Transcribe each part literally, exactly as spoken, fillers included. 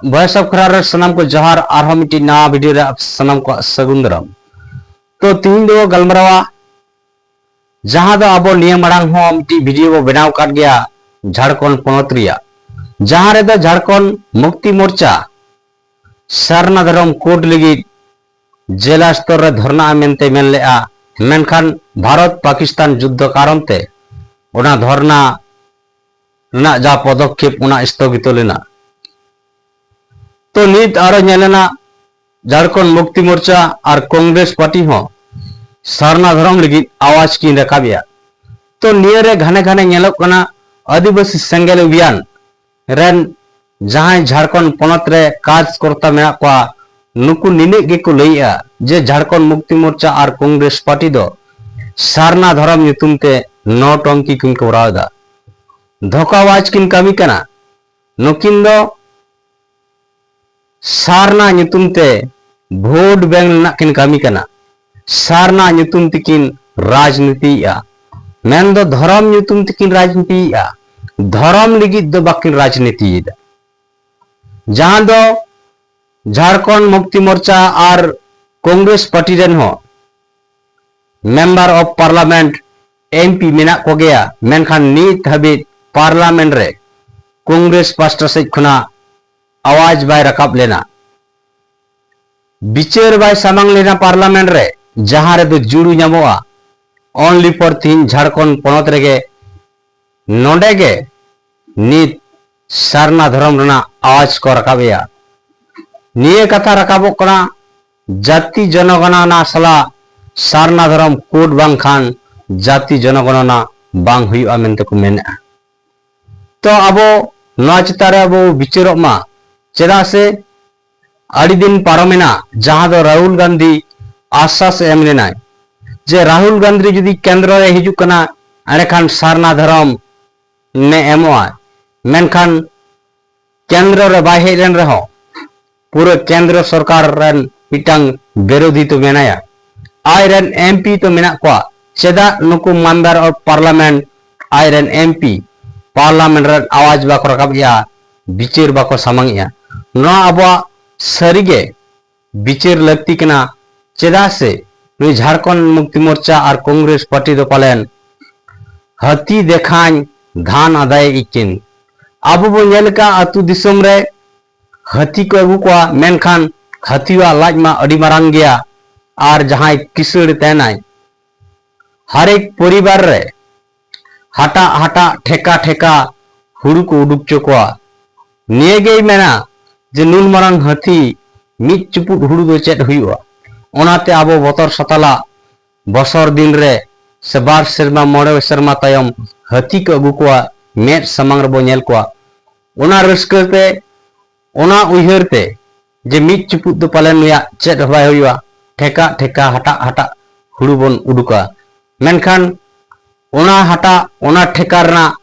Voice of ᱠᱷᱟᱨᱟᱨ ᱨᱮ ᱥᱟᱱᱟᱢ ᱠᱚ ᱡᱚᱦᱟᱨ, ᱟᱨᱦᱚᱸ ᱢᱤᱫᱴᱤᱡ ᱱᱟᱣᱟ ᱵᱷᱤᱰᱤᱭᱳ ᱨᱮ ᱟᱯᱮ ᱥᱟᱱᱟᱢ ᱠᱚᱣᱟᱜ ᱥᱟᱹᱜᱩᱱ ᱫᱟᱨᱟᱢ᱾ ᱛᱚ ᱛᱤᱦᱤᱧ ᱫᱚ ᱜᱟᱞᱢᱟᱨᱟᱣᱟ, ᱡᱟᱦᱟᱸ ᱫᱚ ᱟᱵᱚ ᱱᱤᱭᱟᱹ ᱢᱟᱲᱟᱝ ᱦᱚᱸ ᱢᱤᱫᱴᱤᱡ ᱵᱷᱤᱰᱤᱭᱳ ᱵᱚ ᱵᱮᱱᱟᱣ ᱟᱠᱟᱫ ᱜᱮᱭᱟ ᱡᱷᱟᱲᱠᱷᱚᱸᱰ ᱯᱚᱱᱚᱛ ᱨᱮᱭᱟᱜ, ᱡᱟᱦᱟᱸ ᱨᱮᱫᱚ ᱡᱷᱟᱲᱠᱷᱚᱸᱰ ᱢᱩᱠᱛᱤ ᱢᱳᱨᱪᱟ ᱥᱟᱨᱱᱟ ᱫᱷᱚᱨᱚᱢ ᱠᱳᱰ ᱞᱟᱹᱜᱤᱫ ᱡᱮᱞᱟ ᱥᱛᱚᱨ ᱨᱮ ᱫᱷᱚᱨᱱᱟ ᱢᱮᱱᱛᱮ ᱢᱮᱱ ᱞᱮᱫᱼᱟ, ᱢᱮᱱᱠᱷᱟᱱ ᱵᱷᱟᱨᱚᱛ ᱯᱟᱠᱤᱥᱛᱟᱱ ᱡᱩᱫᱽᱫᱷᱚ ᱠᱟᱨᱚᱱ ᱛᱮ ᱚᱱᱟ ᱫᱷᱚᱨᱱᱟ ᱨᱮᱱᱟᱜ ᱡᱟ ᱯᱚᱫᱚᱠᱷᱮᱯ ᱚᱱᱟ ᱥᱛᱷᱚᱜᱤᱛᱚ ᱞᱮᱱᱟ᱾ ᱛᱚ ᱱᱤᱛ ᱟᱨᱚ ᱧᱮᱞ ᱮᱱᱟ ᱡᱷᱟᱲᱠᱷᱚᱸᱰ ᱢᱩᱠᱛᱤ ᱢᱳᱨᱪᱟ ᱟᱨ ᱠᱚᱝᱜᱨᱮᱥ ᱯᱟᱨᱴᱤ ᱦᱚᱸ ᱥᱟᱨᱱᱟ ᱫᱷᱚᱨᱚᱢ ᱞᱟᱹᱜᱤᱫ ᱟᱣᱟᱡ ᱠᱤᱱ ᱨᱟᱠᱟᱵ ᱮᱫᱼᱟ᱾ ᱛᱚ ᱱᱤᱭᱟᱹ ᱨᱮ ᱜᱷᱟᱱᱮ ᱜᱷᱟᱱᱮ ᱧᱮᱞᱚᱜ ᱠᱟᱱᱟ ᱟᱹᱫᱤᱵᱟᱹᱥᱤ ᱥᱮᱸᱜᱮᱞ ᱚᱵᱷᱤᱭᱟᱱ ᱨᱮᱱ ᱡᱟᱦᱟᱸᱭ ᱡᱷᱟᱲᱠᱷᱚᱸᱰ ᱯᱚᱱᱚᱛ ᱨᱮ ᱠᱟᱨᱡᱽᱠᱚᱨᱛᱟ ᱢᱮᱱᱟᱜ ᱠᱚᱣᱟ, ᱱᱩᱠᱩ ᱱᱤᱱᱟᱹᱜ ᱜᱮᱠᱚ ᱞᱟᱹᱭᱮᱜᱼᱟ ᱡᱮ ᱡᱷᱟᱲᱠᱷᱚᱸᱰ ᱢᱩᱠᱛᱤ ᱢᱳᱨᱪᱟ ᱟᱨ ᱠᱚᱝᱜᱨᱮᱥ ᱯᱟᱨᱴᱤ ᱫᱚ ᱥᱟᱨᱱᱟ ᱫᱷᱚᱨᱚᱢ ᱧᱩᱛᱩᱢ ᱛᱮ ᱱᱚᱴᱚᱝᱠᱤ ᱠᱤᱱ ᱠᱚᱨᱟᱣ ᱮᱫᱟ, ᱫᱷᱳᱠᱟᱵᱟᱡᱽ ᱠᱤᱱ ᱠᱟᱹᱢᱤ ᱠᱟᱱᱟ᱾ ᱱᱩᱠᱤᱱ ᱫᱚ ᱥᱟᱨᱱᱟ ᱧᱩᱛᱩᱢ ᱛᱮ ᱵᱷᱳᱴ ᱵᱮᱝᱠ ᱨᱮᱱᱟᱜ ᱠᱤᱱ ᱠᱟᱹᱢᱤ ᱠᱟᱱᱟ, ᱥᱟᱨᱱᱟ ᱧᱩᱛᱩᱢ ᱛᱮᱠᱤᱱ ᱨᱟᱡᱽᱱᱤᱛᱤᱭᱮᱜᱼᱟ, ᱢᱮᱱᱫᱚ ᱫᱷᱚᱨᱚᱢ ᱧᱩᱛᱩᱢ ᱛᱮᱠᱤᱱ ᱨᱟᱡᱽᱱᱤᱛᱤᱭᱮᱜᱼᱟ, ᱫᱷᱚᱨᱚᱢ ᱞᱟᱹᱜᱤᱫ ᱫᱚ ᱵᱟᱹᱠᱤᱱ ᱨᱟᱡᱽᱱᱤᱛᱤᱭᱮᱫᱟ᱾ ᱡᱟᱦᱟᱸ ᱫᱚ ᱡᱷᱟᱲᱠᱷᱚᱸᱰ ᱢᱩᱠᱛᱤ ᱢᱳᱨᱪᱟ ᱟᱨ ᱠᱚᱝᱜᱨᱮᱥ ᱯᱟᱨᱴᱤ ᱨᱮᱱ ᱦᱚᱸ ᱢᱮᱢᱵᱟᱨ ᱚᱯᱷ ᱯᱟᱨᱞᱟᱢᱮᱱᱴ, ᱮᱢᱯᱤ, ᱢᱮᱱᱟᱜ ᱠᱚᱜᱮᱭᱟ, ᱢᱮᱱᱠᱷᱟᱱ ᱱᱤᱛ ᱦᱟᱹᱵᱤᱡ ᱯᱟᱨᱞᱟᱢᱮᱱᱴ ᱨᱮ ᱠᱚᱝᱜᱨᱮᱥ ᱯᱟᱥᱴᱟ ᱥᱮᱫ ᱠᱷᱚᱱᱟᱜ ᱟᱣᱟᱡᱽ ᱵᱟᱭ ᱨᱟᱠᱟᱵ ᱞᱮᱱᱟ, ᱵᱤᱪᱟᱹᱨ ᱵᱟᱭ ᱥᱟᱢᱟᱝ ᱞᱮᱱᱟ ᱯᱟᱨᱞᱟᱢᱮᱱᱴ ᱨᱮ, ᱡᱟᱦᱟᱸ ᱨᱮᱫᱚ ᱡᱩᱲᱩ ᱧᱟᱢᱚᱜᱼᱟ᱾ Only for ᱛᱤᱦᱤᱧ ᱡᱷᱟᱲᱠᱷᱚᱸᱰ ᱯᱚᱱᱚᱛ ᱨᱮᱜᱮ ᱱᱚᱰᱮ ᱜᱮ ᱱᱤᱛ ᱥᱟᱨᱱᱟ ᱫᱷᱚᱨᱚᱢ ᱨᱮᱱᱟᱜ ᱟᱣᱟᱡᱽ ᱠᱚ ᱨᱟᱠᱟᱵ ᱮᱭᱟ᱾ ᱱᱤᱭᱟᱹ ᱠᱟᱛᱷᱟ ᱨᱟᱠᱟᱵᱚᱜ ᱠᱟᱱᱟ, ᱡᱟᱹᱛᱤ ᱡᱚᱱᱚᱜᱚᱱᱚᱱᱟ ᱥᱟᱞᱟᱜ ᱥᱟᱨᱱᱟ ᱫᱷᱚᱨᱚᱢ ᱠᱳᱰ ᱵᱟᱝᱠᱷᱟᱱ ᱡᱟᱹᱛᱤ ᱡᱚᱱᱚᱜᱚᱱᱚᱱᱟ ᱵᱟᱝ ᱦᱩᱭᱩᱜᱼᱟ ᱢᱮᱱᱛᱮ ᱠᱚ ᱢᱮᱱᱮᱜᱼᱟ᱾ ᱛᱚ ᱟᱵᱚ ᱱᱚᱣᱟ ᱪᱮᱛᱟᱱ ᱨᱮ ᱟᱵᱚ ᱵᱤᱪᱟᱹᱨᱚᱜ ᱢᱟ, ᱪᱮᱫᱟᱜ ᱥᱮ ᱟᱹᱰᱤ ᱫᱤᱱ ᱯᱟᱨᱚᱢᱮᱱᱟ, ᱡᱟᱦᱟᱸ ᱫᱚ ᱨᱟᱦᱩᱞ ᱜᱟᱱᱫᱷᱤ ᱟᱥᱥᱟᱥ ᱮ ᱮᱢ ᱞᱮᱱᱟᱭ ᱡᱮ ᱨᱟᱦᱩᱞ ᱜᱟᱱᱫᱷᱤ ᱡᱩᱫᱤ ᱠᱮᱱᱫᱨᱚ ᱨᱮ ᱦᱤᱡᱩᱜ ᱠᱟᱱᱟ, ᱮᱸᱰᱮᱠᱷᱟᱱ ᱥᱟᱨᱱᱟ ᱫᱷᱚᱨᱚᱢ ᱮ ᱮᱢᱚᱜᱼᱟ᱾ ᱢᱮᱱᱠᱷᱟᱱ ᱠᱮᱱᱫᱨᱚ ᱨᱮ ᱵᱟᱭ ᱦᱮᱡ ᱞᱮᱱ ᱨᱮᱦᱚᱸ, ᱯᱩᱨᱟᱹ ᱠᱮᱱᱫᱨᱚ ᱥᱚᱨᱠᱟᱨ ᱨᱮᱱ ᱢᱤᱫᱴᱟᱝ ᱵᱤᱨᱳᱫᱷᱤ ᱛᱚ ᱢᱮᱱᱟᱭᱟ᱾ ᱟᱡᱨᱮᱱ ᱮᱢᱯᱤ ᱛᱚ ᱢᱮᱱᱟᱜ ᱠᱚᱣᱟ, ᱪᱮᱫᱟᱜ ᱱᱩᱠᱩ ᱢᱮᱢᱵᱟᱨ ᱚᱯᱷ ᱯᱟᱨᱞᱟᱢᱮᱱᱴ, ᱟᱡᱨᱮᱱ ᱮᱢᱯᱤ ᱯᱟᱨᱞᱟᱢᱮᱱᱴ ᱨᱮᱱ ᱟᱣᱟᱡᱽ ᱵᱟᱠᱚ ᱨᱟᱠᱟᱵ ᱮᱜᱼᱟ, ᱵᱤᱪᱟᱹᱨ ᱵᱟᱠᱚ ᱥᱟᱢᱟᱝ ᱮᱜᱼᱟ? ᱱᱚᱣᱟ ᱟᱵᱚᱣᱟᱜ ᱥᱟᱹᱨᱤᱜᱮ ᱵᱤᱪᱟᱹᱨ ᱞᱟᱹᱠᱛᱤ ᱠᱟᱱᱟ᱾ ᱪᱮᱫᱟᱜ ᱥᱮ ᱱᱩᱭ ᱡᱷᱟᱲᱠᱷᱚᱸᱰ ᱢᱩᱠᱛᱤ ᱢᱳᱨᱪᱟ ᱟᱨ ᱠᱚᱝᱜᱨᱮᱥ ᱯᱟᱨᱴᱤ ᱫᱚ ᱯᱟᱞᱮᱱ ᱦᱟᱹᱛᱤ ᱫᱮᱠᱷᱟᱧ ᱫᱷᱟᱱ ᱟᱫᱟᱭ ᱤᱠᱤᱱ᱾ ᱟᱵᱚ ᱵᱚ ᱧᱮᱞ ᱟᱠᱟᱫ ᱟᱹᱛᱩ ᱫᱤᱥᱚᱢ ᱨᱮ ᱦᱟᱹᱛᱤ ᱠᱚ ᱟᱹᱜᱩ ᱠᱚᱣᱟ, ᱢᱮᱱᱠᱷᱟᱱ ᱦᱟᱹᱛᱤᱭᱟᱜ ᱞᱟᱡ ᱢᱟ ᱟᱹᱰᱤ ᱢᱟᱨᱟᱝ ᱜᱮᱭᱟ, ᱟᱨ ᱡᱟᱦᱟᱸᱭ ᱠᱤᱥᱟᱹᱲ ᱛᱟᱦᱮᱱᱟᱭ, ᱦᱟᱨᱮᱠ ᱯᱚᱨᱤᱵᱟᱨ ᱨᱮ ᱦᱟᱴᱟᱜ ᱦᱟᱴᱟᱜ ᱴᱷᱮᱠᱟ ᱴᱷᱮᱠᱟ ᱦᱩᱲᱩ ᱠᱚ ᱩᱰᱩᱠ ᱪᱚ ᱠᱚᱣᱟ᱾ ᱱᱤᱭᱟᱹ ᱜᱮᱭ ᱢᱮᱱᱟ ᱡᱮ ᱱᱩᱱ ᱢᱟᱨᱟᱝ ᱦᱟᱹᱛᱤ ᱢᱤᱫ ᱪᱩᱯᱩᱫ ᱦᱩᱲᱩ ᱫᱚ ᱪᱮᱫ ᱦᱩᱭᱩᱜᱼᱟ? ᱚᱱᱟᱛᱮ ᱟᱵᱚ ᱵᱚᱛᱚᱨ ᱥᱟᱛᱟᱞᱟᱜ ᱵᱚᱥᱚᱨ ᱫᱤᱱ ᱨᱮ ᱥᱮ ᱵᱟᱨ ᱥᱮᱨᱢᱟ ᱢᱚᱬᱮ ᱥᱮᱨᱢᱟ ᱛᱟᱭᱚᱢ ᱦᱟᱹᱛᱤ ᱠᱚ ᱟᱹᱜᱩ ᱠᱚᱣᱟ, ᱢᱮᱫ ᱥᱟᱢᱟᱝ ᱨᱮᱵᱚ ᱧᱮᱞ ᱠᱚᱣᱟ᱾ ᱚᱱᱟ ᱨᱟᱹᱥᱠᱟᱹ ᱛᱮ, ᱚᱱᱟ ᱩᱭᱦᱟᱹᱨ ᱛᱮ ᱡᱮ ᱢᱤᱫ ᱪᱩᱯᱩᱫ ᱫᱚ ᱯᱟᱞᱮᱱ ᱱᱩᱭᱟᱜ ᱪᱮᱫ ᱦᱚᱸ ᱵᱟᱭ ᱦᱩᱭᱩᱜᱼᱟ, ᱴᱷᱮᱠᱟ ᱴᱷᱮᱠᱟ ᱦᱟᱴᱟᱜ ᱦᱟᱴᱟᱜ ᱦᱩᱲᱩ ᱵᱚᱱ ᱩᱰᱩᱠᱟ, ᱢᱮᱱᱠᱷᱟᱱ ᱚᱱᱟ ᱦᱟᱴᱟᱜ ᱚᱱᱟ ᱴᱷᱮᱠᱟ ᱨᱮᱱᱟᱜ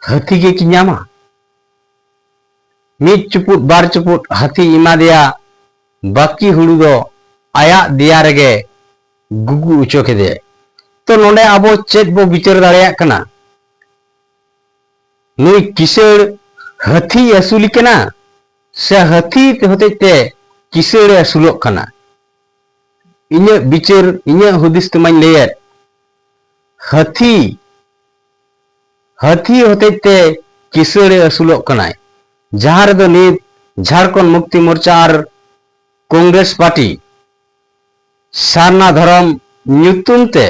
ᱦᱟᱹᱛᱤ ᱜᱮ ᱠᱤ ᱧᱟᱢᱟ? ᱢᱤᱫ ᱪᱩᱯᱩᱫ ᱵᱟᱨ ᱪᱩᱯᱩᱫ ᱦᱟᱹᱛᱤ ᱮᱢᱟ ᱫᱮᱭᱟ, ᱵᱟᱹᱠᱤ ᱦᱩᱲᱩ ᱫᱚ ᱟᱭᱟᱜ ᱫᱮᱭᱟ ᱨᱮᱜᱮ ᱜᱩᱜᱩ ᱚᱪᱚ ᱠᱮᱫᱮᱭᱟᱭ᱾ ᱛᱚ ᱱᱚᱰᱮ ᱟᱵᱚ ᱪᱮᱫ ᱵᱚ ᱵᱤᱪᱟᱹᱨ ᱫᱟᱲᱮᱭᱟᱜ ᱠᱟᱱᱟ? ᱱᱩᱭ ᱠᱤᱥᱟᱹᱲ ᱦᱟᱹᱛᱤᱭ ᱟᱹᱥᱩᱞᱤ ᱠᱟᱱᱟ ᱥᱮ ᱦᱟᱹᱛᱤ ᱦᱚᱛᱮᱡ ᱛᱮ ᱠᱤᱥᱟᱹᱲᱮ ᱟᱹᱥᱩᱞᱚᱜ ᱠᱟᱱᱟ? ᱤᱧᱟᱹᱜ ᱵᱤᱪᱟᱹᱨ, ᱤᱧᱟᱹᱜ ᱦᱩᱫᱤᱥ ᱛᱮᱢᱟᱧ ᱞᱟᱹᱭᱮᱫ, ᱦᱟᱹᱛᱤ, ᱦᱟᱹᱛᱤ ᱦᱚᱛᱮᱡ ᱛᱮ ᱠᱤᱥᱟᱹᱲᱮ ᱟᱹᱥᱩᱞᱚᱜ ᱠᱟᱱᱟᱭ, ᱡᱟᱦᱟᱸ ᱨᱮᱫᱚ ᱱᱤᱛ ᱡᱷᱟᱲᱠᱷᱚᱸᱰ ᱢᱩᱠᱛᱤ ᱢᱳᱨᱪᱟ ᱟᱨ ᱠᱚᱝᱜᱨᱮᱥ ᱯᱟᱨᱴᱤ ᱥᱟᱨᱱᱟ ᱫᱷᱚᱨᱚᱢ ᱧᱩᱛᱩᱢ ᱛᱮ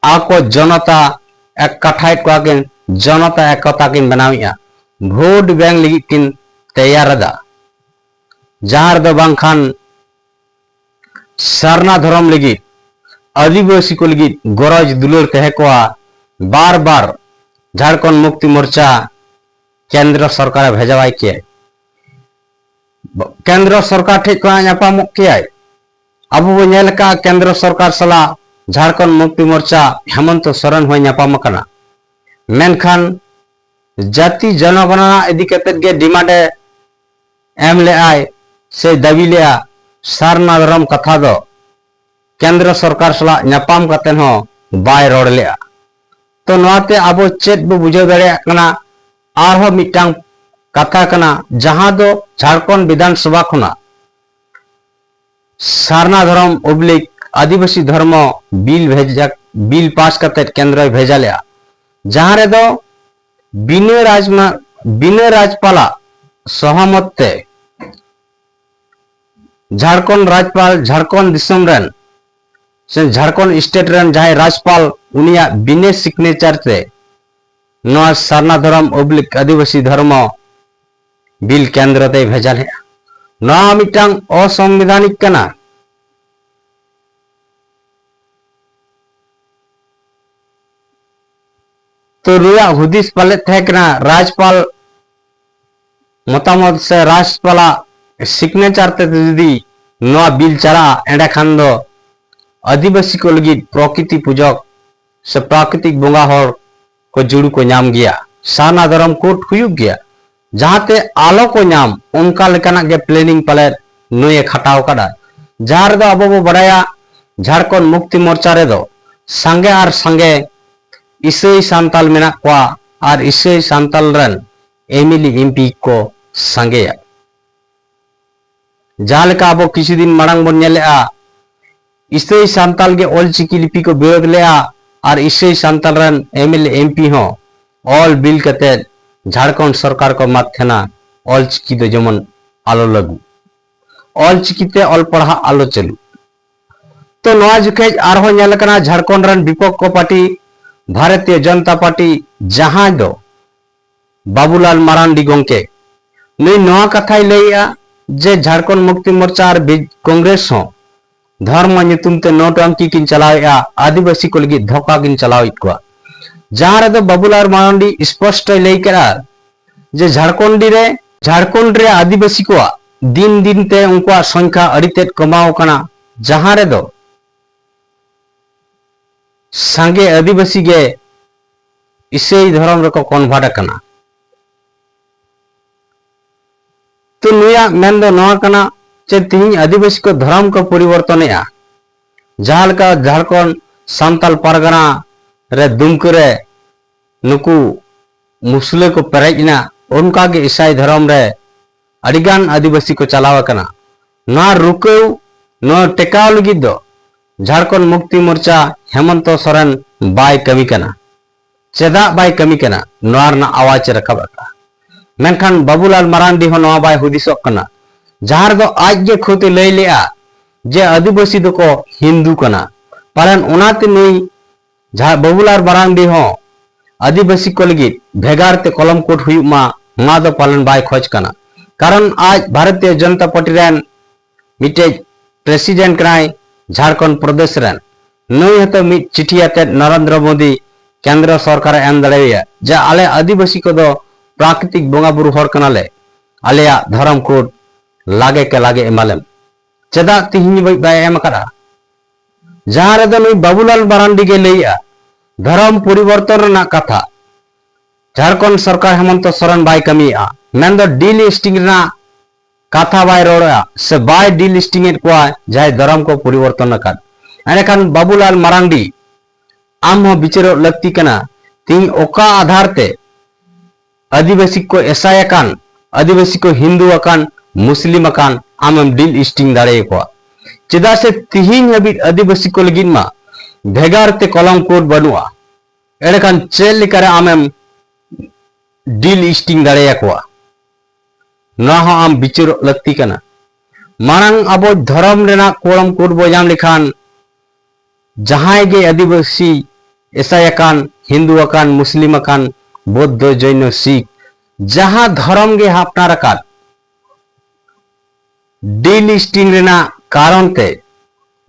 ᱟᱠᱚ ᱡᱚᱱᱚᱛᱟ ᱮᱠ ᱠᱟᱴᱷᱟᱭᱮᱫ ᱠᱚᱣᱟ ᱠᱤᱱ, ᱡᱚᱱᱚᱛᱟ ᱮᱠᱚᱛᱟ ᱠᱤᱱ ᱵᱮᱱᱟᱣᱮᱫᱼᱟ, ᱵᱷᱳᱴ ᱵᱮᱝᱠ ᱞᱟᱹᱜᱤᱫ ᱠᱤᱱ ᱛᱮᱭᱟᱨ ᱮᱫᱟ, ᱡᱟᱦᱟᱸ ᱨᱮᱫᱚ ᱵᱟᱝᱠᱷᱟᱱ ᱥᱟᱨᱱᱟ ᱫᱷᱚᱨᱚᱢ ᱞᱟᱹᱜᱤᱫ, ᱟᱹᱫᱤᱵᱟᱹᱥᱤ ᱠᱚ ᱞᱟᱹᱜᱤᱫ ᱜᱚᱨᱚᱡᱽ ᱫᱩᱞᱟᱹᱲ ᱛᱟᱦᱮᱸ ᱠᱚᱜᱼᱟ, ᱵᱟᱨ ᱵᱟᱨ ᱡᱷᱟᱲᱠᱷᱚᱸᱰ ᱢᱩᱠᱛᱤ ᱢᱳᱨᱪᱟ ᱠᱮᱱᱫᱨᱚ ᱥᱚᱨᱠᱟᱨᱮ ᱵᱷᱮᱡᱟᱣᱟᱭ ᱠᱮᱭᱟ᱾ ᱠᱮᱱᱫᱨᱚ ᱥᱚᱨᱠᱟᱨ ᱴᱷᱮᱡ ᱠᱷᱚᱱᱟᱜ ᱧᱟᱯᱟᱢᱚᱜ ᱠᱮᱭᱟᱭ᱾ ᱟᱵᱚ ᱵᱚ ᱧᱮᱞ ᱟᱠᱟᱫᱼᱟ, ᱠᱮᱱᱫᱨᱚ ᱥᱚᱨᱠᱟᱨ ᱥᱟᱞᱟᱜ ᱡᱷᱟᱲᱠᱷᱚᱸᱰ ᱢᱩᱠᱛᱤ ᱢᱳᱨᱪᱟ ᱦᱮᱢᱚᱱᱛᱚ ᱥᱚᱨᱮᱱ ᱦᱚᱸᱭ ᱧᱟᱯᱟᱢ ᱟᱠᱟᱱᱟ, ᱢᱮᱱᱠᱷᱟᱱ ᱡᱟᱹᱛᱤ ᱡᱚᱱᱚᱜᱚᱱᱚᱱᱟ ᱤᱫᱤ ᱠᱟᱛᱮᱫ ᱜᱮ ᱰᱤᱢᱟᱱᱰ ᱮ ᱮᱢ ᱞᱮᱫᱼᱟᱭ ᱥᱮ ᱫᱟᱹᱵᱤ ᱞᱮᱫᱼᱟ᱾ ᱥᱟᱨᱱᱟ ᱫᱷᱚᱨᱚᱢ ᱠᱟᱛᱷᱟ ᱫᱚ ᱠᱮᱱᱫᱨᱚ ᱥᱚᱨᱠᱟᱨ ᱥᱟᱞᱟᱜ ᱧᱟᱯᱟᱢ ᱠᱟᱛᱮᱫ ᱦᱚᱸ ᱵᱟᱭ ᱨᱚᱲ ᱞᱮᱫᱼᱟ᱾ ᱛᱚ ᱱᱚᱣᱟᱛᱮ ᱟᱵᱚ ᱪᱮᱫ ᱵᱚ ᱵᱩᱡᱷᱟᱹᱣ ᱫᱟᱲᱮᱭᱟᱜ ᱠᱟᱱᱟ? ᱟᱨᱦᱚᱸ ᱢᱤᱫᱴᱟᱝ ᱠᱟᱛᱷᱟ ᱠᱟᱱᱟ, ᱡᱟᱦᱟᱸ ᱫᱚ ᱡᱷᱟᱲᱠᱷᱚᱸᱰ ᱵᱤᱫᱷᱟᱱ ᱥᱚᱵᱷᱟ ᱠᱷᱚᱱᱟᱜ ᱥᱟᱨᱱᱟ ᱫᱷᱚᱨᱚᱢ ᱚᱵᱞᱤᱠ ᱟᱹᱫᱤᱵᱟᱹᱥᱤ ᱫᱷᱚᱨᱢᱚ ᱵᱤᱞ ᱵᱷᱮᱡᱟ, ᱵᱤᱞ ᱯᱟᱥ ᱠᱟᱛᱮ ᱠᱮᱱᱫᱨᱚᱭ ᱵᱷᱮᱡᱟ ᱞᱮᱫᱼᱟ, ᱡᱟᱦᱟᱸ ᱨᱮᱫᱚ ᱵᱤᱱᱟᱹ ᱨᱟᱡᱽ-, ᱵᱤᱱᱟᱹ ᱨᱟᱡᱽᱯᱟᱞᱟᱜ ᱥᱚᱦᱚᱢᱚᱛ ᱛᱮ ᱡᱷᱟᱲᱠᱷᱚᱸᱰ ᱨᱟᱡᱽᱯᱟᱞ, ᱡᱷᱟᱲᱠᱷᱚᱸᱰ ᱫᱤᱥᱚᱢ ᱨᱮᱱ ᱥᱮ ᱡᱷᱟᱲᱠᱷᱚᱸᱰ ᱥᱴᱮᱴ ᱨᱮᱱ ᱡᱟᱦᱟᱸᱭ ᱨᱟᱡᱽᱯᱟᱞ, ᱩᱱᱤᱭᱟᱜ ᱵᱤᱱᱟᱹ ᱥᱤᱜᱽᱱᱮᱪᱟᱨ ᱛᱮ ᱱᱚᱣᱟ ᱥᱟᱨᱱᱟ ᱫᱷᱚᱨᱚᱢ ᱚᱵᱞᱤᱠ ᱟᱹᱫᱤᱵᱟᱹᱥᱤ ᱫᱷᱚᱨᱢᱚ ᱵᱤᱞ ᱠᱮᱱᱫᱨᱚ ᱛᱮᱭ ᱵᱷᱮᱡᱟ ᱞᱮᱫᱼᱟ᱾ ᱱᱚᱣᱟ ᱢᱤᱫᱴᱟᱝ ᱚᱥᱚᱝᱵᱤᱫᱷᱟᱱᱤᱠ ᱠᱟᱱᱟ᱾ ᱛᱚ ᱱᱩᱭᱟᱜ ᱦᱩᱫᱤᱥ ᱯᱟᱞᱮᱫ ᱛᱟᱦᱮᱸ ᱠᱟᱱᱟ, ᱨᱟᱡᱽᱯᱟᱞ ᱢᱚᱛᱟᱢᱚᱛ ᱥᱮ ᱨᱟᱡᱽᱯᱟᱞᱟᱜ ᱥᱤᱜᱽᱱᱮᱪᱟᱨ ᱛᱮ ᱡᱩᱫᱤ ᱱᱚᱣᱟ ᱵᱤᱞ ᱪᱟᱞᱟᱜᱼᱟ, ᱮᱸᱰᱮᱠᱷᱟᱱ ᱫᱚ ᱟᱹᱫᱤᱵᱟᱹᱥᱤ ᱠᱚ ᱞᱟᱹᱜᱤᱫ ᱯᱨᱚᱠᱤᱛᱤ ᱯᱩᱡᱚᱠ ᱥᱮ ᱯᱨᱟᱠᱨᱤᱛᱤᱠ ᱵᱚᱸᱜᱟ ᱦᱚᱲ ᱠᱚ ᱡᱩᱲᱩ ᱠᱚ ᱧᱟᱢ ᱜᱮᱭᱟ, ᱥᱟᱨᱱᱟ ᱫᱷᱚᱨᱚᱢ ᱠᱳᱰ ᱦᱩᱭᱩᱜ ᱜᱮᱭᱟ, ᱡᱟᱦᱟᱸᱛᱮ ᱟᱞᱚ ᱠᱚ ᱧᱟᱢ, ᱚᱱᱠᱟ ᱞᱮᱠᱟᱱᱟᱜ ᱜᱮ ᱯᱞᱮᱱᱤᱝ ᱯᱟᱞᱮᱫ ᱱᱩᱭᱮ ᱠᱷᱟᱴᱟᱣ ᱠᱟᱫᱟ᱾ ᱡᱟᱦᱟᱸ ᱨᱮᱫᱚ ᱟᱵᱚ ᱵᱚ ᱵᱟᱲᱟᱭᱟ, ᱡᱷᱟᱲᱠᱷᱚᱸᱰ ᱢᱩᱠᱛᱤ ᱢᱳᱨᱪᱟ ᱨᱮᱫᱚ ᱥᱟᱸᱜᱮ ᱟᱨ ᱥᱟᱸᱜᱮ ᱤᱥᱟᱹᱭ ᱥᱟᱱᱛᱟᱞ ᱢᱮᱱᱟᱜ ᱠᱚᱣᱟ ᱟᱨ ᱤᱥᱟᱹᱭ ᱥᱟᱱᱛᱟᱞ ᱨᱮᱱ ᱮᱢᱮᱞᱮ ᱮᱢᱯᱤ ᱠᱚ ᱥᱟᱸᱜᱮᱭᱟ᱾ ᱡᱟᱦᱟᱸ ᱞᱮᱠᱟ ᱟᱵᱚ ᱠᱤᱪᱷᱩ ᱫᱤᱱ ᱢᱟᱲᱟᱝ ᱵᱚᱱ ᱧᱮᱞᱮᱜᱼᱟ, ᱤᱥᱟᱹᱭ ᱥᱟᱱᱛᱟᱞ ᱜᱮ ᱚᱞᱪᱤᱠᱤ ᱞᱤᱯᱤ ᱠᱚ ᱵᱤᱨᱳᱫ ᱞᱮᱜᱼᱟ ᱟᱨ ᱤᱥᱟᱹᱭ ᱥᱟᱱᱛᱟᱞ ᱨᱮᱱ ᱮᱢᱮᱞᱮ ᱮᱢᱯᱤ ᱦᱚᱸ ᱚᱞ ᱵᱤᱞ ᱠᱟᱛᱮ ᱡᱷᱟᱲᱠᱷᱚᱸᱰ ᱥᱚᱨᱠᱟᱨ ᱠᱚ ᱢᱟᱛᱷᱮᱱᱟ, ᱚᱞᱪᱤᱠᱤ ᱫᱚ ᱡᱮᱢᱚᱱ ᱟᱞᱚ ᱞᱟᱹᱜᱩ, ᱚᱞᱪᱤᱠᱤ ᱛᱮ ᱚᱞ ᱯᱟᱲᱦᱟᱜ ᱟᱞᱚ ᱪᱟᱹᱞᱩ᱾ ᱛᱚ ᱱᱚᱣᱟ ᱡᱚᱠᱷᱮᱡ ᱟᱨᱦᱚᱸ ᱧᱮᱞ ᱟᱠᱟᱱᱟ ᱡᱷᱟᱲᱠᱷᱚᱸᱰ ᱨᱮᱱ ᱵᱤᱯᱚᱠᱠᱷᱚ ᱯᱟᱨᱴᱤ ᱵᱷᱟᱨᱚᱛᱤᱭᱚ ᱡᱚᱱᱚᱛᱟ ᱯᱟᱨᱴᱤ, ᱡᱟᱦᱟᱸᱭ ᱫᱚ ᱵᱟᱵᱩᱞᱟᱞ ᱢᱟᱨᱟᱱᱰᱤ ᱜᱚᱢᱠᱮ, ᱱᱩᱭ ᱱᱚᱣᱟ ᱠᱟᱛᱷᱟᱭ ᱞᱟᱹᱭᱮᱜᱼᱟ ᱡᱮ ᱡᱷᱟᱲᱠᱷᱚᱸᱰ ᱢᱩᱠᱛᱤ ᱢᱳᱨᱪᱟ ᱟᱨ ᱵᱤ-, ᱠᱚᱝᱜᱨᱮᱥ ᱦᱚᱸ ᱫᱷᱚᱨᱢᱚ ᱧᱩᱛᱩᱢ ᱛᱮ ᱱᱳᱴᱟᱝᱠᱤ ᱠᱤᱱ ᱪᱟᱞᱟᱣᱮᱫᱼᱟ, ᱟᱹᱫᱤᱵᱟᱹᱥᱤ ᱠᱚ ᱞᱟᱹᱜᱤᱫ ᱫᱷᱳᱠᱟ ᱠᱤᱱ ᱪᱟᱞᱟᱣᱮᱫ ᱠᱚᱣᱟ᱾ ᱡᱟᱦᱟᱸ ᱨᱮᱫᱚ ᱵᱟᱵᱩᱞᱟᱞ ᱢᱟᱨᱟᱱᱰᱤ ᱥᱯᱚᱥᱴᱚᱭ ᱞᱟᱹᱭ ᱠᱮᱫᱼᱟ ᱡᱮ ᱡᱷᱟᱲᱠᱷᱚᱸᱰᱤ ᱨᱮ, ᱡᱷᱟᱲᱠᱷᱚᱸᱰ ᱨᱮ ᱟᱹᱫᱤᱵᱟᱹᱥᱤ ᱠᱚᱣᱟᱜ ᱫᱤᱱ ᱫᱤᱱ ᱛᱮ ᱩᱱᱠᱩᱣᱟᱜ ᱥᱚᱝᱠᱷᱟ ᱟᱹᱰᱤ ᱛᱮᱫ ᱠᱚᱢᱟᱣ ᱟᱠᱟᱱᱟ, ᱡᱟᱦᱟᱸ ᱨᱮᱫᱚ ᱥᱟᱸᱜᱮ ᱟᱹᱫᱤᱵᱟᱹᱥᱤ ᱜᱮ ᱤᱥᱟᱹᱭ ᱫᱷᱚᱨᱚᱢ ᱨᱮᱠᱚ ᱠᱚᱱᱵᱷᱟᱨᱴ ᱟᱠᱟᱱᱟ᱾ ᱛᱚ ᱱᱩᱭᱟᱜ ᱢᱮᱱ ᱫᱚ ᱱᱚᱣᱟ ᱠᱟᱱᱟ ᱡᱮ ᱛᱮᱦᱮᱧ ᱟᱹᱫᱤᱵᱟᱹᱥᱤ ᱠᱚ ᱫᱷᱚᱨᱚᱢ ᱠᱚ ᱯᱚᱨᱤᱵᱚᱨᱛᱚᱱᱮᱜᱼᱟ, ᱡᱟᱦᱟᱸ ᱞᱮᱠᱟ ᱡᱷᱟᱲᱠᱷᱚᱸᱰ ᱥᱟᱱᱛᱟᱞ ᱯᱟᱨᱜᱟᱱᱟ ᱨᱮ ᱫᱩᱢᱠᱟᱹ ᱨᱮ ᱱᱩᱠᱩ ᱢᱩᱥᱞᱟᱹ ᱠᱚ ᱯᱮᱨᱮᱡ ᱮᱱᱟ, ᱚᱱᱠᱟᱜᱮ ᱤᱥᱟᱭ ᱫᱷᱚᱨᱚᱢ ᱨᱮ ᱟᱹᱰᱤᱜᱟᱱ ᱟᱹᱫᱤᱵᱟᱹᱥᱤ ᱠᱚ ᱪᱟᱞᱟᱣ ᱟᱠᱟᱱᱟ᱾ ᱱᱚᱣᱟ ᱨᱩᱠᱟᱹᱣ, ᱱᱚᱣᱟ ᱴᱮᱠᱟᱣ ᱞᱟᱹᱜᱤᱫ ᱫᱚ ᱡᱷᱟᱲᱠᱷᱚᱸᱰ ᱢᱩᱠᱛᱤ ᱢᱳᱨᱪᱟ ᱦᱮᱢᱚᱱᱛᱚ ᱥᱚᱨᱮᱱ ᱵᱟᱭ ᱠᱟᱹᱢᱤ ᱠᱟᱱᱟ᱾ ᱪᱮᱫᱟᱜ ᱵᱟᱭ ᱠᱟᱹᱢᱤ ᱠᱟᱱᱟ, ᱱᱚᱣᱟ ᱨᱮᱱᱟᱜ ᱟᱣᱟᱡ ᱮ ᱨᱟᱠᱟᱵ ᱟᱠᱟᱫᱼᱟ᱾ ᱢᱮᱱᱠᱷᱟᱱ ᱵᱟᱵᱩᱞᱟᱞ ᱢᱟᱨᱟᱱᱰᱤ ᱦᱚᱸ ᱱᱚᱣᱟ ᱵᱟᱭ ᱦᱩᱫᱤᱥᱚᱜ ᱠᱟᱱᱟ, ᱡᱟᱦᱟᱸ ᱨᱮᱫᱚ ᱟᱡ ᱜᱮ ᱠᱷᱩᱫ ᱮ ᱞᱟᱹᱭ ᱞᱮᱜᱼᱟ ᱡᱮ ᱟᱹᱫᱤᱵᱟᱹᱥᱤ ᱫᱚᱠᱚ ᱦᱤᱱᱫᱩ ᱠᱟᱱᱟ᱾ ᱯᱟᱞᱮᱱ ᱚᱱᱟᱛᱮ ᱱᱩᱭ ᱡᱟᱦᱟᱸ ᱵᱟᱵᱩᱞᱟᱞ ᱢᱟᱨᱟᱱᱰᱤ ᱦᱚᱸ ᱟᱹᱫᱤᱵᱟᱹᱥᱤ ᱠᱚ ᱞᱟᱹᱜᱤᱫ ᱵᱷᱮᱜᱟᱨ ᱛᱮ ᱠᱚᱞᱚᱢ ᱠᱳᱰ ᱦᱩᱭᱩᱜ ᱢᱟ, ᱱᱚᱣᱟ ᱫᱚ ᱯᱟᱞᱮᱱ ᱵᱟᱭ ᱠᱷᱚᱡᱽ ᱠᱟᱱᱟ᱾ ᱠᱟᱨᱚᱱ ᱟᱡ ᱵᱷᱟᱨᱚᱛᱤᱭᱚ ᱡᱚᱱᱚᱛᱟ ᱯᱟᱨᱴᱤ ᱨᱮᱱ ᱢᱤᱫᱴᱮᱡ ᱯᱨᱮᱥᱤᱰᱮᱱᱴ ᱠᱟᱱᱟᱭ ᱡᱷᱟᱲᱠᱷᱚᱸᱰ ᱯᱨᱚᱫᱮᱥ ᱨᱮᱱ᱾ ᱱᱩᱭ ᱦᱚᱸᱛᱚ ᱢᱤᱫ ᱪᱤᱴᱷᱤ ᱟᱛᱮᱫ ᱱᱚᱨᱮᱱᱫᱨᱚ ᱢᱳᱫᱤ ᱠᱮᱱᱫᱨᱚ ᱥᱚᱨᱠᱟᱨᱮ ᱮᱢ ᱫᱟᱲᱮᱭᱟᱭᱟ ᱡᱮ ᱟᱞᱮ ᱟᱹᱫᱤᱵᱟᱹᱥᱤ ᱠᱚᱫᱚ ᱯᱨᱟᱠᱨᱤᱛᱤᱠ ᱵᱚᱸᱜᱟ ᱵᱩᱨᱩ ᱦᱚᱲ ᱠᱟᱱᱟᱞᱮ, ᱟᱞᱮᱭᱟᱜ ᱫᱷᱚᱨᱚᱢ ᱠᱳᱰ ᱞᱟᱜᱮ ᱠᱮ ᱞᱟᱜᱮ ᱮᱢᱟᱞᱮᱢ᱾ ᱪᱮᱫᱟᱜ ᱛᱤᱦᱤᱧ ᱦᱟᱹᱵᱤᱡ ᱵᱟᱭ ᱮᱢ ᱟᱠᱟᱫᱼᱟ? ᱡᱟᱦᱟᱸ ᱨᱮᱫᱚ ᱱᱩᱭ ᱵᱟᱵᱩᱞᱟᱞ ᱢᱟᱨᱟᱱᱰᱤ ᱜᱮ ᱞᱟᱹᱭᱮᱜᱼᱟ ᱫᱷᱚᱨᱚᱢ ᱯᱚᱨᱤᱵᱚᱨᱛᱚᱱ ᱨᱮᱱᱟᱜ ᱠᱟᱛᱷᱟ᱾ ᱡᱷᱟᱲᱠᱷᱚᱸᱰ ᱥᱚᱨᱠᱟᱨ ᱦᱮᱢᱚᱱᱛᱚ ᱥᱚᱨᱮᱱ ᱵᱟᱭ ᱠᱟᱹᱢᱤᱭᱮᱜᱼᱟ, ᱢᱮᱱᱫᱚ ᱰᱤ ᱞᱤᱥᱴᱤᱝ ᱨᱮᱱᱟᱜ ᱠᱟᱛᱷᱟ ᱵᱟᱭ ᱨᱚᱲᱮᱜᱼᱟ ᱥᱮ ᱵᱟᱭ ᱰᱤ ᱞᱤᱥᱴᱤᱝ ᱮᱫ ᱠᱚᱣᱟ ᱡᱟᱦᱟᱸᱭ ᱫᱷᱚᱨᱚᱢ ᱠᱚ ᱯᱚᱨᱤᱵᱚᱨᱛᱚᱱ ᱟᱠᱟᱫ᱾ ᱮᱸᱰᱮᱠᱷᱟᱱ ᱵᱟᱵᱩᱞᱟᱞ ᱢᱟᱨᱟᱱᱰᱤ, ᱟᱢ ᱦᱚᱸ ᱵᱤᱪᱟᱹᱨᱚᱜ ᱞᱟᱹᱠᱛᱤ ᱠᱟᱱᱟ᱾ ᱛᱤᱦᱤᱧ ᱚᱠᱟ ᱟᱫᱷᱟᱨ ᱛᱮ ᱟᱹᱫᱤᱵᱟᱹᱥᱤ ᱠᱚ ᱮᱥᱟᱭ ᱟᱠᱟᱱ, ᱟᱹᱫᱤᱵᱟᱹᱥᱤ ᱠᱚ ᱦᱤᱱᱫᱩ ᱟᱠᱟᱱ, ᱢᱩᱥᱞᱤᱢ ᱟᱠᱟᱱ, ᱟᱢᱮᱢ ᱰᱤ ᱞᱤᱥᱴᱤᱝ ᱫᱟᱲᱮᱭᱟᱠᱚᱣᱟ? ᱪᱮᱫᱟᱜ ᱥᱮ ᱛᱤᱦᱤᱧ ᱦᱟᱹᱵᱤᱡ ᱟᱹᱫᱤᱵᱟᱹᱥᱤ ᱠᱚ ᱞᱟᱹᱜᱤᱫ ᱢᱟ ᱵᱷᱮᱜᱟᱨ ᱛᱮ ᱠᱚᱞᱚᱢ ᱠᱳᱰ ᱵᱟᱹᱱᱩᱜᱼᱟ᱾ ᱮᱸᱰᱮᱠᱷᱟᱱ ᱪᱮᱫ ᱞᱮᱠᱟᱨᱮ ᱟᱢᱮᱢ ᱰᱤ ᱞᱤᱥᱴᱤᱝ ᱫᱟᱲᱮᱭᱟᱠᱚᱣᱟ? ᱱᱚᱣᱟ ᱦᱚᱸ ᱟᱢ ᱵᱤᱪᱟᱹᱨᱚᱜ ᱞᱟᱹᱠᱛᱤ ᱠᱟᱱᱟ᱾ ᱢᱟᱲᱟᱝ ᱟᱵᱚ ᱫᱷᱚᱨᱚᱢ ᱨᱮᱱᱟᱜ ᱠᱚᱞᱚᱢ ᱠᱳᱰ ᱵᱚ ᱧᱟᱢ ᱞᱮᱠᱷᱟᱱ ᱡᱟᱦᱟᱸᱭ ᱜᱮ ᱟᱹᱫᱤᱵᱟᱹᱥᱤ, ᱮᱥᱟᱭ ᱟᱠᱟᱱ, ᱦᱤᱱᱫᱩ ᱟᱠᱟᱱ, ᱢᱩᱥᱞᱤᱢ ᱟᱠᱟᱱ, ᱵᱳᱫᱽᱫᱷᱚ, ᱡᱚᱭᱱᱚ, ᱥᱤᱠᱷ, ᱡᱟᱦᱟᱸ ᱫᱷᱚᱨᱚᱢ ᱜᱮ ᱟᱯᱱᱟᱨ ᱟᱠᱟᱫ, ᱰᱤ ᱞᱤᱥᱴᱤᱝ ᱨᱮᱱᱟᱜ ᱠᱟᱨᱚᱱ ᱛᱮ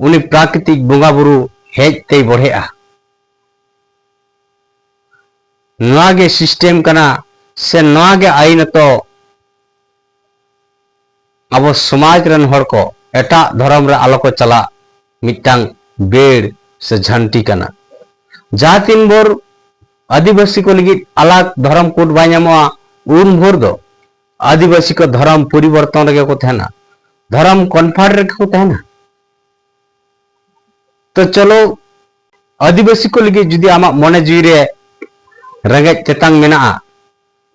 ᱩᱱᱤ ᱯᱨᱟᱠᱨᱤᱛᱤᱠ ᱵᱚᱸᱜᱟ ᱵᱩᱨᱩ ᱦᱮᱡ ᱛᱮᱭ ᱵᱚᱲᱦᱮᱜᱼᱟ᱾ ᱱᱚᱣᱟ ᱜᱮ ᱥᱤᱥᱴᱮᱢ ᱠᱟᱱᱟ, ᱥᱮ ᱱᱚᱣᱟ ᱜᱮ ᱟᱹᱭᱤᱱᱚᱛᱚ ᱟᱵᱚ ᱥᱚᱢᱟᱡᱽ ᱨᱮᱱ ᱦᱚᱲ ᱠᱚ ᱮᱴᱟᱜ ᱫᱷᱚᱨᱚᱢ ᱨᱮ ᱟᱞᱚ ᱠᱚ ᱪᱟᱞᱟᱜ ᱢᱤᱫᱴᱟᱝ ᱵᱮᱲ ᱥᱮ ᱡᱷᱟᱹᱱᱴᱤ ᱠᱟᱱᱟ᱾ ᱡᱟᱦᱟᱸ ᱛᱤᱱ ᱵᱷᱳᱨ ᱟᱹᱫᱤᱵᱟᱹᱥᱤ ᱠᱚ ᱞᱟᱹᱜᱤᱫ ᱟᱞᱟᱜᱽ ᱫᱷᱚᱨᱚᱢ ᱠᱳᱰ ᱵᱟᱭ ᱧᱟᱢᱚᱜᱼᱟ, ᱩᱱ ᱵᱷᱳᱨ ᱫᱚ ᱟᱹᱫᱤᱵᱟᱹᱥᱤ ᱠᱚ ᱫᱷᱚᱨᱚᱢ ᱯᱚᱨᱤᱵᱚᱨᱛᱚᱱ ᱨᱮᱜᱮ ᱠᱚ ᱛᱟᱦᱮᱱᱟ, ᱫᱷᱚᱨᱚᱢ ᱠᱚᱱᱵᱷᱟᱨᱴ ᱨᱮᱜᱮ ᱠᱚ ᱛᱟᱦᱮᱱᱟ᱾ ᱛᱚ ᱪᱚᱞᱚ, ᱟᱹᱫᱤᱵᱟᱹᱥᱤ ᱠᱚ ᱞᱟᱹᱜᱤᱫ ᱡᱩᱫᱤ ᱟᱢᱟᱜ ᱢᱚᱱᱮ ᱡᱤᱣᱤ ᱨᱮ ᱨᱮᱸᱜᱮᱡ ᱛᱮᱛᱟᱝ ᱢᱮᱱᱟᱜᱼᱟ,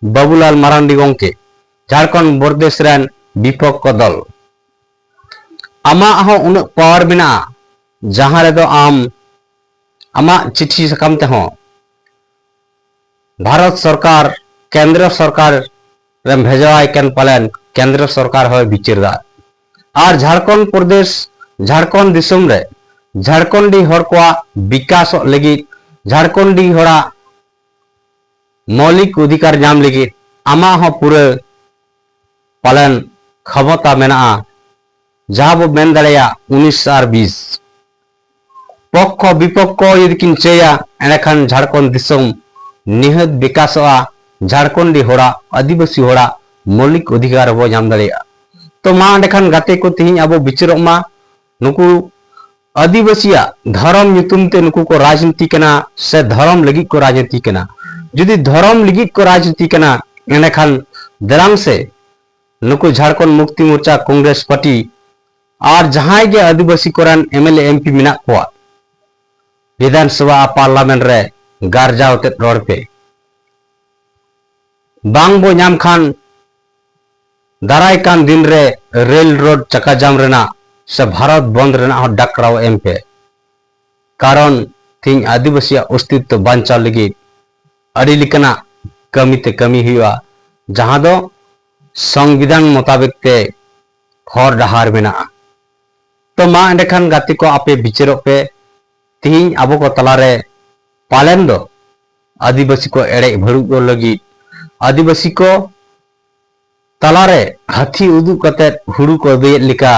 ᱵᱟᱵᱩᱞᱟᱞ ᱢᱟᱨᱟᱱᱰᱤ ᱜᱚᱢᱠᱮ, ᱡᱷᱟᱲᱠᱷᱚᱸᱰ ᱯᱨᱚᱫᱮᱥ ᱨᱮᱱ ᱵᱤᱯᱚᱠᱠᱷᱚ ᱫᱚᱞ, ᱟᱢᱟᱜ ᱦᱚᱸ ᱩᱱᱟᱹᱜ ᱯᱟᱣᱟᱨ ᱢᱮᱱᱟᱜᱼᱟ, ᱡᱟᱦᱟᱸ ᱨᱮᱫᱚ ᱟᱢ ᱟᱢᱟᱜ ᱪᱤᱴᱷᱤ ᱥᱟᱠᱟᱢ ᱛᱮᱦᱚᱸ ᱵᱷᱟᱨᱚᱛ ᱥᱚᱨᱠᱟᱨ, ᱠᱮᱱᱫᱨᱚ ᱥᱚᱨᱠᱟᱨ ᱨᱮᱢ ᱵᱷᱮᱡᱟᱣᱟᱭ ᱠᱟᱱ, ᱯᱟᱞᱮᱱ ᱠᱮᱱᱫᱨᱚ ᱥᱚᱨᱠᱟᱨ ᱦᱚᱸᱭ ᱵᱤᱪᱟᱹᱨ ᱫᱟ᱾ ᱟᱨ ᱡᱷᱟᱲᱠᱷᱚᱸᱰ ᱯᱨᱚᱫᱮᱥ, ᱡᱷᱟᱲᱠᱷᱚᱸᱰ ᱫᱤᱥᱚᱢ ᱨᱮ ᱡᱷᱟᱲᱠᱷᱚᱸᱰᱤ ᱦᱚᱲ ᱠᱚᱣᱟᱜ ᱵᱤᱠᱟᱥᱚᱜ ᱞᱟᱹᱜᱤᱫ, ᱡᱷᱟᱲᱠᱷᱚᱸᱰᱤ ᱦᱚᱲᱟᱜ ᱢᱳᱣᱞᱤᱠ ᱚᱫᱷᱤᱠᱟᱨ ᱧᱟᱢ ᱞᱟᱹᱜᱤᱫ ᱟᱢᱟᱜ ᱦᱚᱸ ᱯᱩᱨᱟᱹ ᱯᱟᱞᱮᱱ ᱠᱷᱚᱢᱚᱛᱟ ᱢᱮᱱᱟᱜᱼᱟ, ᱡᱟᱦᱟᱸ ᱵᱚ ᱢᱮᱱ ᱫᱟᱲᱮᱭᱟᱜ ᱩᱱᱤᱥ ᱟᱨ ᱵᱤᱥ᱾ ᱯᱚᱠᱠᱷᱚ ᱵᱤᱯᱚᱠᱠᱷᱚ ᱡᱩᱫᱤ ᱠᱤᱱ ᱪᱟᱹᱭᱟ, ᱮᱸᱰᱮᱠᱷᱟᱱ ᱡᱷᱟᱲᱠᱷᱚᱸᱰ ᱫᱤᱥᱚᱢ ᱱᱤᱦᱟᱹᱛ ᱵᱤᱠᱟᱥᱚᱜᱼᱟ, ᱡᱷᱟᱲᱠᱷᱚᱸᱰᱤ ᱦᱚᱲᱟᱜ, ᱟᱹᱫᱤᱵᱟᱹᱥᱤ ᱦᱚᱲᱟᱜ ᱢᱳᱣᱞᱤᱠ ᱚᱫᱷᱤᱠᱟᱨ ᱵᱚ ᱧᱟᱢ ᱫᱟᱲᱮᱭᱟᱜᱼᱟ᱾ ᱛᱚ ᱢᱟ ᱮᱸᱰᱮᱠᱷᱟᱱ ᱜᱟᱛᱮ ᱠᱚ, ᱛᱮᱦᱮᱧ ᱟᱵᱚ ᱵᱤᱪᱟᱹᱨᱚᱜ ᱢᱟ, ᱱᱩᱠᱩ ᱟᱹᱫᱤᱵᱟᱹᱥᱤᱭᱟᱜ ᱫᱷᱚᱨᱚᱢ ᱧᱩᱛᱩᱢ ᱛᱮ ᱱᱩᱠᱩ ᱠᱚ ᱨᱟᱡᱽᱱᱤᱛᱤ ᱠᱟᱱᱟ ᱥᱮ ᱫᱷᱚᱨᱚᱢ ᱞᱟᱹᱜᱤᱫ ᱠᱚ ᱨᱟᱡᱽᱱᱤᱛᱤ ᱠᱟᱱᱟ? ᱡᱩᱫᱤ ᱫᱷᱚᱨᱚᱢ ᱞᱟᱹᱜᱤᱫ ᱠᱚ ᱨᱟᱡᱽᱱᱤᱛᱤ ᱠᱟᱱᱟ, ᱮᱸᱰᱮᱠᱷᱟᱱ ᱫᱮᱞᱟᱝ ᱥᱮ ᱱᱩᱠᱩ ᱡᱷᱟᱲᱠᱷᱚᱸᱰ ᱢᱩᱠᱛᱤ ᱢᱳᱨᱪᱟ, ᱠᱚᱝᱜᱨᱮᱥ ᱯᱟᱨᱴᱤ ᱟᱨ ᱡᱟᱦᱟᱸᱭ ᱜᱮ ᱟᱹᱫᱤᱵᱟᱹᱥᱤ ᱠᱚᱨᱮᱱ M L A, M P ᱢᱮᱱᱟᱜ ᱠᱚᱣᱟ, ᱵᱤᱫᱷᱟᱱ ᱥᱚᱵᱷᱟ ᱟᱨ ᱯᱟᱨᱞᱟᱢᱮᱱᱴ ᱨᱮ ᱜᱟᱨᱡᱟᱣ ᱟᱛᱮᱫ ᱨᱚᱲ ᱯᱮ᱾ ᱵᱟᱝ ᱵᱚ ᱧᱟᱢ ᱠᱷᱟᱱ ᱫᱟᱨᱟᱭ ᱠᱟᱱ ᱫᱤᱱ ᱨᱮ ᱨᱮᱞ ᱨᱳᱰ ᱪᱟᱠᱟ ᱡᱟᱢ ᱨᱮᱱᱟᱜ ᱥᱮ ᱵᱷᱟᱨᱚᱛ ᱵᱚᱱᱫ ᱨᱮᱱᱟᱜ ᱦᱚᱸ ᱰᱟᱠᱨᱟᱣ ᱮᱢ ᱯᱮ᱾ ᱠᱟᱨᱚᱱ ᱛᱮᱦᱮᱧ ᱟᱹᱫᱤᱵᱟᱹᱥᱤᱭᱟᱜ ᱚᱥᱛᱤᱛᱛᱚ ᱵᱟᱧᱪᱟᱣ ᱞᱟᱹᱜᱤᱫ ᱟᱹᱰᱤ ᱞᱮᱠᱟᱱᱟᱜ ᱠᱟᱹᱢᱤ ᱛᱮ ᱠᱟᱹᱢᱤ ᱦᱩᱭᱩᱜᱼᱟ, ᱡᱟᱦᱟᱸ ᱫᱚ ᱥᱚᱝᱵᱤᱫᱷᱟᱱ ᱢᱚᱛᱟᱵᱤᱠ ᱛᱮ ᱦᱚᱨ ᱰᱟᱦᱟᱨ ᱢᱮᱱᱟᱜᱼᱟ᱾ ᱛᱚ ᱢᱟ ᱮᱸᱰᱮᱠᱷᱟᱱ ᱜᱟᱛᱮ ᱠᱚ, ᱟᱯᱮ ᱵᱤᱪᱟᱹᱨᱚᱜ ᱯᱮ᱾ ᱛᱮᱦᱮᱧ ᱟᱵᱚ ᱠᱚ ᱛᱟᱞᱟᱨᱮ ᱯᱟᱞᱮᱱ ᱫᱚ ᱟᱹᱫᱤᱵᱟᱹᱥᱤ ᱠᱚ ᱮᱲᱮ ᱵᱷᱟᱹᱲᱩᱡ ᱠᱚ ᱞᱟᱹᱜᱤᱫ, ᱟᱹᱫᱤᱵᱟᱹᱥᱤ ᱠᱚ ᱛᱟᱞᱟᱨᱮ ᱦᱟᱹᱛᱤ ᱩᱫᱩᱜ ᱠᱟᱛᱮᱫ ᱦᱩᱲᱩ ᱠᱚ ᱟᱹᱫᱟᱹᱭᱮᱫ ᱞᱮᱠᱟ,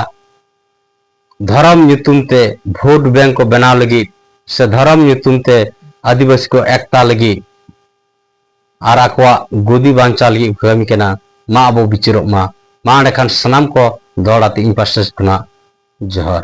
ᱫᱷᱚᱨᱚᱢ ᱧᱩᱛᱩᱢ ᱛᱮ ᱵᱷᱳᱴ ᱵᱮᱝᱠ ᱠᱚ ᱵᱮᱱᱟᱣ ᱞᱟᱹᱜᱤᱫ ᱥᱮ ᱫᱷᱚᱨᱚᱢ ᱧᱩᱛᱩᱢ ᱛᱮ ᱟᱹᱫᱤᱵᱟᱹᱥᱤ ᱠᱚ ᱮᱠᱛᱟ ᱞᱟᱹᱜᱤᱫ ᱟᱨ ᱟᱠᱚᱣᱟᱜ ᱜᱚᱫᱤ ᱵᱟᱧᱪᱟᱣ ᱞᱟᱹᱜᱤᱫ ᱠᱚ ᱠᱟᱹᱢᱤ ᱠᱟᱱᱟ, ᱢᱟ ᱟᱵᱚ ᱵᱤᱪᱟᱹᱨᱚᱜ ᱢᱟ᱾ ᱢᱟ ᱮᱸᱰᱮᱠᱷᱟᱱ ᱥᱟᱱᱟᱢ ᱠᱚ ᱫᱚᱦᱲᱟ ᱛᱮ ᱤᱧ ᱯᱟᱥᱴᱟ ᱥᱮᱫ ᱠᱷᱚᱱᱟᱜ ᱡᱚᱦᱟᱨ᱾